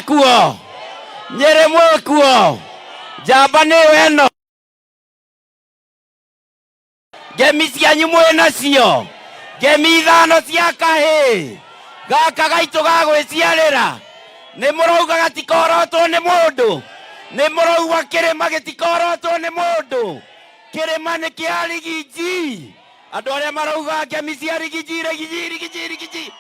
Mwĩ kuo? Nyĩrĩ mwĩ kuo? Njamba nĩyo ĩno. Ngemi cianyu mwĩ nacio, ngemi ithano cia kahĩĩ gaka gaitũ ga gwĩciarĩra. Nĩ mũrauga gatikorotwo nĩ mũndũ? Nĩ mũrauga kĩrĩma gĩtikorotwo nĩ mũndũ? Kĩrĩma nĩ kĩa Rigiji. Andũ arĩa marauga ngemi cia Rigiji, Rigiji, Rigiji, Rigiji,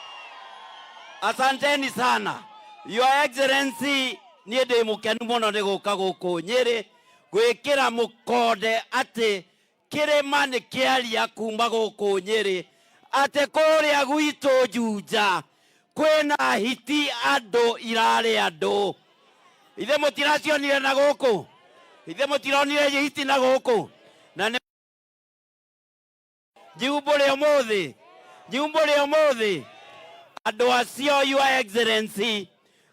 asanteni sana. Your Excellency, niĩ ndĩ mũkenu mũno nĩ gũka gũkũ Nyĩrĩ gwĩkĩra mũkonde atĩ kĩrĩma nĩ kĩaria kuma gũkũ Nyĩrĩ, atĩ kũrĩa gwitũ Juja kwĩna hiti andũ irarĩ andũ. Ithe mũtiracionire na gũkũ? Ithe mũtironire hiti na gũkũ? Na nĩ njiumbũre ũmũthĩ, njiumbũre ũmũthĩ andũ acio. Your Excellency,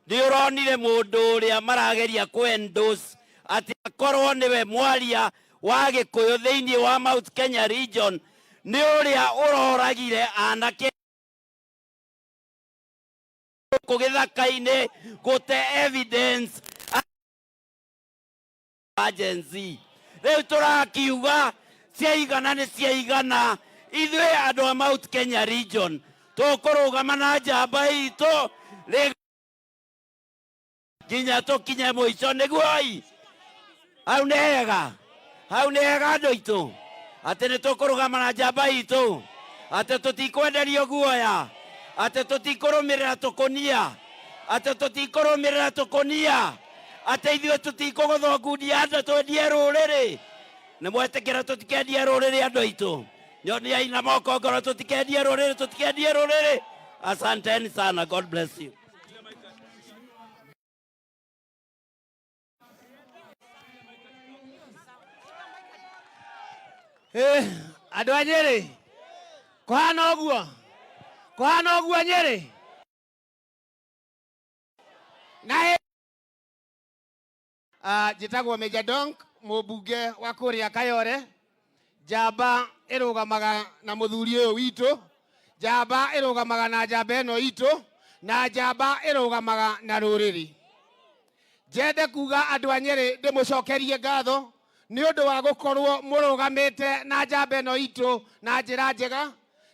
nĩ ũronire mũndũ ũrĩa marageria kũ endorse atĩ akorwo nĩwe mwaria wa Gĩkũyũ thĩinĩ wa Mount Kenya region, nĩ ũrĩa ũroragire anake gũkũ gĩthaka-inĩ gũte evidence wa Gen Z. Rĩu tũrakiuga ciaigana nĩ ciaigana. Ithuĩ andũ a Mount Kenya region tũkũrũgama na njamba itũ nginya tũkinye mũico. Nĩguo i hau nĩ hega, hau nĩ hega andũ aitũ, atĩ nĩ tũkũrũgama na njamba itũ, atĩ tũtikwenderio guoya, atĩ tũtikũrũmĩrĩra tũkũnia, atĩ tũtikũrũmĩrĩra tũkũnia, atĩ ithuĩ tũtikũgũthwo ngundi ya andũ twendie rũrĩrĩ. Nĩ mwetĩkĩra tũtikendie rũrĩrĩ? Andũ aitũ, nyoniai na moko ngoro, tũtikendie rũrĩrĩ, tũtikendie rũrĩrĩ. Asanteni sana, God bless you. Eh, andũ a Nyĩrĩ, kũhana ũguo, kũhana ũguo Nyĩrĩ na njĩtagwo Major Donk, mũmbunge wa kũrĩa Kayore. Njamba ĩrũgamaga na mũthuri ũyũ witũ, njamba ĩrũgamaga na njamba ĩno itũ, na njamba ĩrũgamaga na rũrĩrĩ. Njende kuga andũ a Nyĩrĩ ndĩmũcokerie ngatho nĩ ũndũ wa gũkorwo mũrũgamĩte na njamba ĩno itũ na njĩra njega,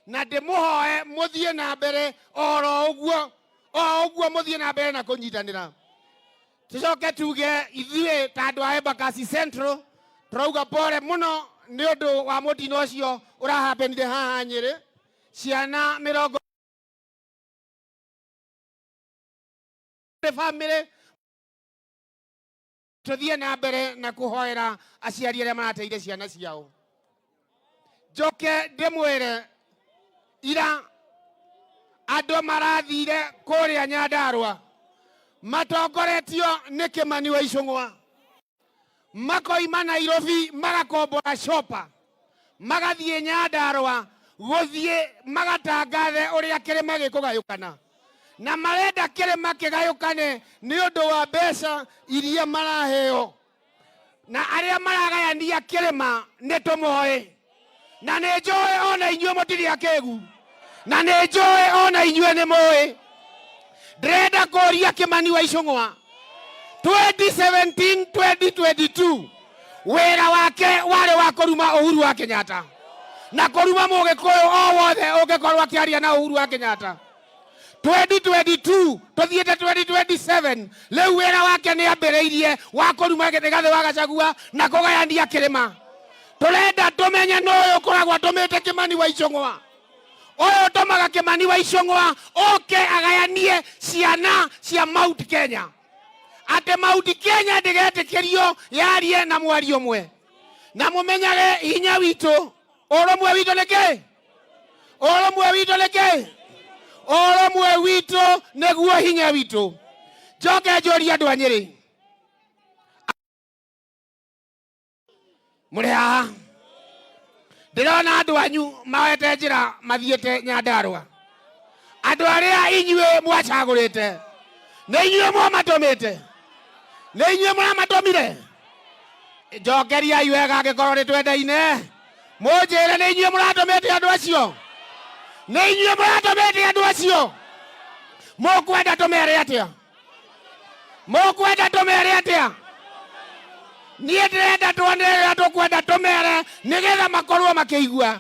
na ndĩmũhoe mũthiĩ na mbere oro ũguo, o ũguo mũthiĩ na mbere na kũnyitanĩra. Tucoke tuge ithuĩ ta andũ a Embakasi Central tũrauga pole mũno nĩ ũndũ wa mũtino ũcio ũrahapenire haha Nyĩrĩ, ciana mĩrongo family. Tũthiĩ na mbere na kũhoera aciari arĩa marateire ciana ciao. Njoke ndĩmwĩre, ira andũ marathire kũrĩa Nyandarũa matongoretio nĩ Kĩmani wa Icũng'wa, makoima Nairobi magakombora copa, magathiĩ Nyandarũa gũthiĩ magatangathe ũrĩa kĩrĩma gĩkũgayũkana, na marenda kĩrĩma kĩgayũkane nĩ ũndũ wa mbeca iria maraheo. Na arĩa maragayania kĩrĩma nĩ tũmoĩ, na nĩ njũĩ ona inyuĩ mũtirĩ akĩgu, na nĩ njũĩ ona inyuĩ nĩ mũĩ. Ndĩrenda kũria Kĩmani wa Icũng'wa, 2017 2022 wĩra wake warĩ wa kũruma Uhuru wa Kenyatta na kũruma mũgĩkũyũ o wothe ũngĩkorwo akĩaria na Uhuru wa Kenyatta. 2022 tũthiĩte 2027, rĩu wĩra wake nĩ ambĩrĩirie wa kũruma Rigathĩ wa Gachagua na kũgayania kĩrĩma. Tũrenda tũmenye nũ ũyũ ũkoragwo atũmĩte Kĩmani wa Icũng'wa, ũyũ ũtũmaga Kĩmani wa Icũng'wa oke agayanie ciana cia Mount Kenya, atĩ Mount Kenya ndĩgetĩkĩrio yarie na mwario ũmwe. Na mũmenyage hinya witũ, ũrũmwe witũ nĩ kĩ? Ũrũmwe witũ nĩ kĩ? Ũrũmwe witũ nĩguo hinya witũ. Njoke njũrie andũ a Nyĩrĩ, mũrĩ haha? Ndĩrona andũ anyu maete njĩra mathiĩte Nyandarũa, andũ arĩa inyuĩ mwacagũrĩte, nĩ inyuĩ mwamatũmĩte, nĩ inyuĩ mũramatũmire. Njokeriai wega angĩkorwo nĩ twendaine, mũnjĩre nĩ inyuĩ mũratũmĩte andũ acio, nĩ inyuĩ mũratũmĩte andũ acio. Mũkwenda tũmere atĩa? Mũkwenda tũmere atĩa? Niĩ ndĩrenda tuone ũrĩa tũkwenda tũmere nĩgetha makorwo makĩigua.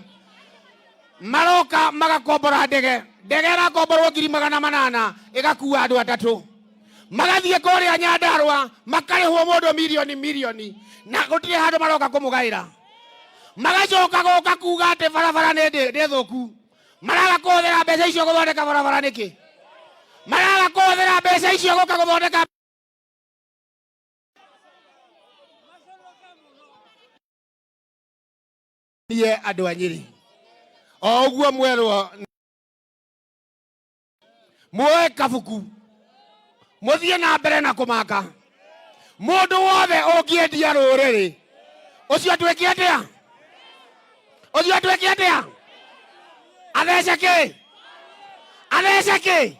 Maroka magakombora ndege, ndege ĩrakomborwo 800,000 ĩgakua andũ atatũ, magathiĩ kũrĩa Nyandarũa makarĩhwo mũndũ mirioni mirioni, na gũtirĩ handũ maroka kũmũgaĩra. Magacoka gũka kuga atĩ barabara nĩ thũku. Maraga kũhũthĩra mbeca icio gũthondeka barabara nĩkĩ? Maraga kũhũthĩra mbeca icio gũka gũthondeka niĩ andũ a Nyĩrĩ o ũguo mwerwo muoe kabuku mũthiĩ na mbere na kũmaka mũndũ wothe ũngĩendia rũrĩrĩ ũcio atuĩke atĩa? Ũcio atuĩke atĩa? Athece kĩ? Athece kĩ?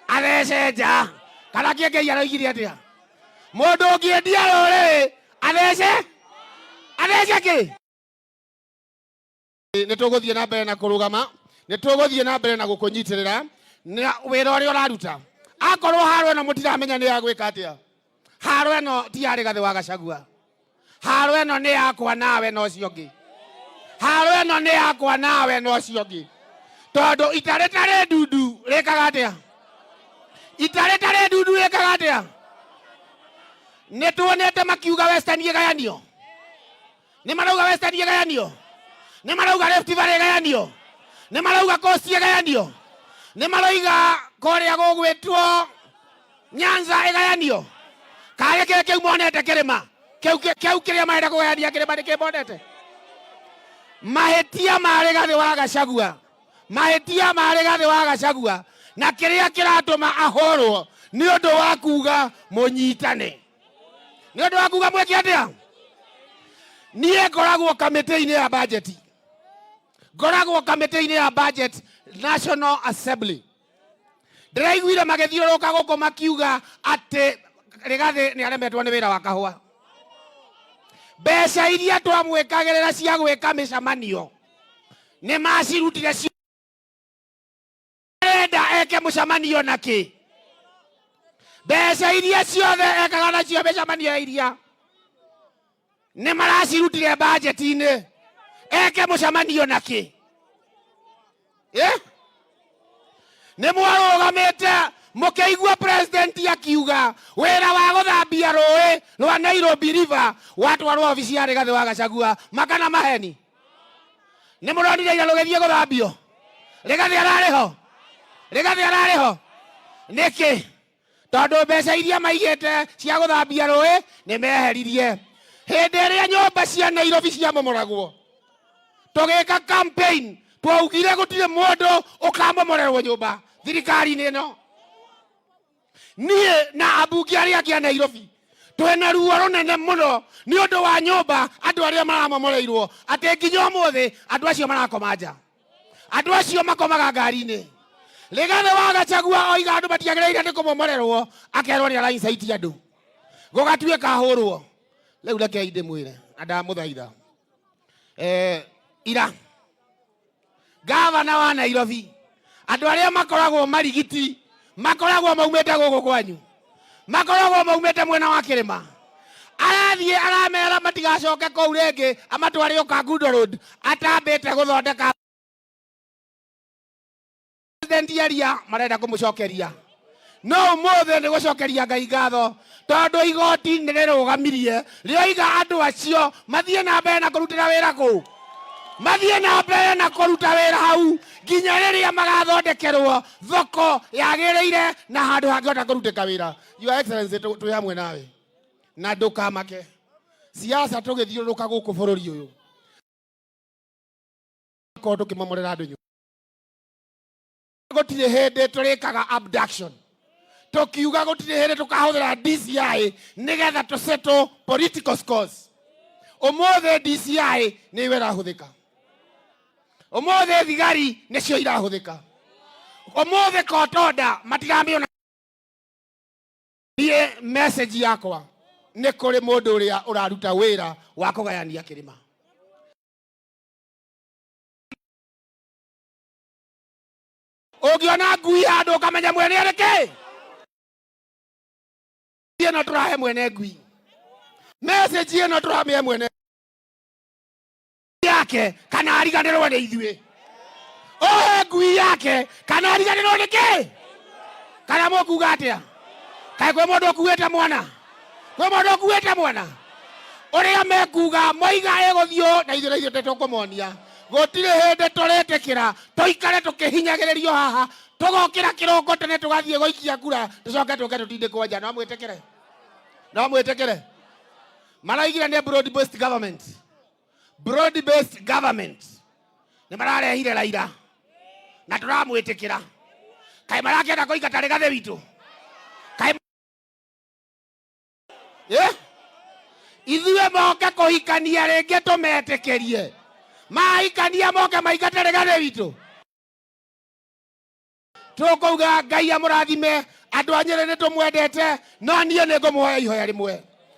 Athece nja. Kana kĩengei aroigire atĩa? Mũndũ ũngĩendia rũrĩrĩ athece athece kĩ? Nĩ tũgũthiĩ na mbere na kũrũgama, nĩ tũgũthiĩ na mbere na gũkũnyitĩrĩra na wĩra ũrĩa ũraruta. Akorwo haro ĩno mũtiramenya nĩ ya gwĩka atĩa, haro ĩno ti ya Rigathĩ wa Gachagua, haro ĩno nĩ yakwa nawe na ũcio ũngĩ, haro ĩno nĩ yakwa nawe na ũcio ũngĩ, tondũ ita rĩtarĩ ndundu rĩkaga atĩa? Ita rĩtarĩ ndundu rĩkaga atĩa? Nĩ tuonete makiuga Western ĩgayanio, nĩ marauga Western ĩgayanio, nĩ marauga Rift Valley ĩgayanio, nĩ marauga Coast ĩgayanio, nĩ maroiga kũrĩa gũgwĩtwo Nyanza ĩgayanio. Karĩ kĩ kĩu monete kĩrĩma kĩu kĩu kĩrĩa marenda kũgayania kĩrĩma nĩ kĩ monete? Mahĩtia ma Rigathĩ wa Gachagua, mahĩtia ma Rigathĩ wa Gachagua na kĩrĩa kĩratũma ahũrwo nĩ ũndũ wa kuga mũnyitane, nĩ ũndũ wa kuga mwĩke atĩa? Niĩ ngoragwo kamĩtĩ-inĩ ya budget, ngoragwo kamĩtĩ-inĩ ya budget National Assembly. Ndĩraiguire magĩthiũrũrũka gũkũ makiuga atĩ Rigathĩ nĩ aremetwo nĩ wĩra wa kahũa. Mbeca iria twamwĩkagĩrĩra cia gwĩka mĩcemanio nĩ macirutire cio. Arenda eke mũcemanio na kĩ? Mbeca iria ciothe ekaga nacio mĩcemanio iria nĩ maracirutire bajeti-inĩ, eke mũcemanio na kĩ? Nĩ mwarũgamĩte mũkĩigua president akiuga wĩra wa gũthambia rũĩ rwa Nairobi River watwarwo obici ya Rigathĩ wa Gachagua, makana maheni. Nĩ mũronire ira rũgĩthiĩ gũthambio? Rigathĩ ararĩ ho? Rigathĩ ararĩ ho nĩkĩ? Tondũ mbeca iria maigĩte cia gũthambia rũĩ nĩ meheririe. Hĩndĩ ĩrĩa nyũmba cia Nairobi ciamomoragwo tũgĩka campaign, twaugire gũtirĩ mũndũ ũkamomorerwo nyũmba thirikari-inĩ ĩno. Niĩ na ambunge arĩa angĩ a Nairobi twĩna ruo rũnene mũno nĩ ũndũ wa nyũmba andũ arĩa maramomoreirwo, atĩ nginya ũmũthĩ andũ acio marakoma nja, andũ acio makomaga ngari-inĩ. Rigathĩ wa Gachagua oiga andũ matiagĩrĩire nĩ kũmomorerwo, akerwo nĩ araincite andũ, gũgatuĩka ahũrwo. Rĩu rekei ndĩmwĩre na ndamũthaitha, ira gavana wa Nairobi, andũ arĩa makoragwo marigiti makoragwo maumĩte gũkũ kwanyu, makoragwo maumĩte mwena wa kĩrĩma, arathiĩ aramera matigacoke kũu rĩngĩ, amatware Kangundo Road atambĩte gũthondeka. President aria marenda kũmũcokeria, no ũmũthĩ nĩ gũcokeria Ngai ngatho tondũ igoti nĩ rĩrũgamirie rĩoiga andũ acio mathiĩ na mbere na kũrutĩra wĩra kũu, mathiĩ na mbere na kũruta wĩra hau nginya rĩrĩa magathondekerwo thoko yagĩrĩire na handũ hangĩhota kũrutĩka wĩra. Your Excellency, twĩ hamwe nawe na ndũkamake. Siasa tũgĩthiũrũrũka gũkũ bũrũri ũyũ korwo tũkĩmomorera andũ nyũmba, gũtirĩ hĩndĩ tũrĩkaga abduction, tũkiuga gũtirĩ hĩndĩ tũkahũthĩra DCI nĩgetha tũsettle political scores. Ũmũthĩ DCI nĩyo ĩrahũthĩka, ũmũthĩ thigari nĩcio irahũthĩka, ũmũthĩ court order matiramĩona. Niĩ message yakwa nĩ kũrĩ mũndũ ũrĩa ũraruta wĩra wa kũgayania kĩrĩma. Ũngĩona ngui handũ ũkamenya mwene arĩ kĩ. Ĩno tũrahe mwene ngui message, ĩno tũramĩhe mwene yake kana ariganĩrwo nĩ ithuĩ. Ohe ngui yake kana ariganĩrwo nĩ kĩ? Kana mũkuga atĩa? Kaĩ kwĩ mũndũ ũkuĩte mwana? Kwĩ mũndũ ũkuĩte mwana? Ũrĩa mekuga moiga ĩgũthiũ na ithuĩ, na ithuĩ tũkũmonia gũtirĩ hĩndĩ tũrĩtĩkĩra tũikare tũkĩhinyagĩrĩrio haha, tũgokĩra kĩroko tene tũgathiĩ gũikia kura, tũcoke tũke tũtindĩkwo nja. No mwĩtĩkĩre? No mwĩtĩkĩre? Maraigire nĩ broad based government, broad based government nĩ mararehire Raila na tũramwĩtĩkĩra. Kaĩ marakĩenda kũingata Rigathĩ witũ? Kaĩ Eh? Ithuĩ moke kũhikania rĩngĩ tũmetĩkĩrie? Mahikania moke maingate Rigathĩ witũ? Tũkauga Ngai amũrathime. Andũ a Nyĩrĩ, nĩ tũmwendete, no niĩ nĩ ngũmũhoya ihoya rĩmwe,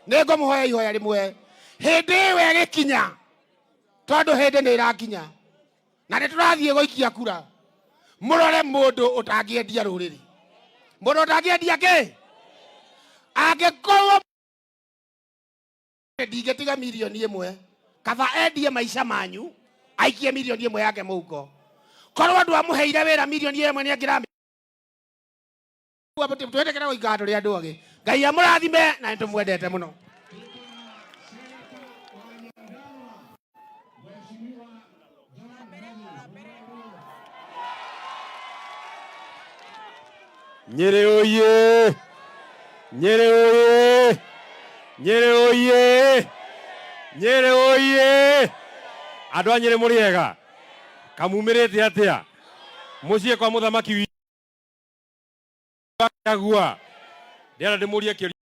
nĩ ngũmũhoya ihoya rĩmwe. Hĩndĩ ĩyo ĩgĩkinya, tondũ hĩndĩ nĩ ĩrakinya na nĩ tũrathiĩ gũikia kura, mũrore mũndũ ũtangĩendia rũrĩrĩ, mũndũ ũtangĩendia kĩ. Angĩkorwo ndingĩtiga 1 million, kaba endie maica manyu aikie 1 million yake mũhuko. Korwo andũ amũheire wĩra 1 million nĩ angĩrami twĩtĩkĩre gũikara tũrĩ andũ agĩ. Ngai amũrathime na nĩ tũmwendete mũno. Nyĩrĩ oye! Nyĩrĩ oye! Nyĩrĩ oye! Nyĩrĩ oye! Andũ a Nyĩrĩ, mũrĩ ega? Kamumĩrĩte atĩa mũciĩ kwa mũthamaki witũ? Agua ndĩrenda ndĩmũrie kĩũria.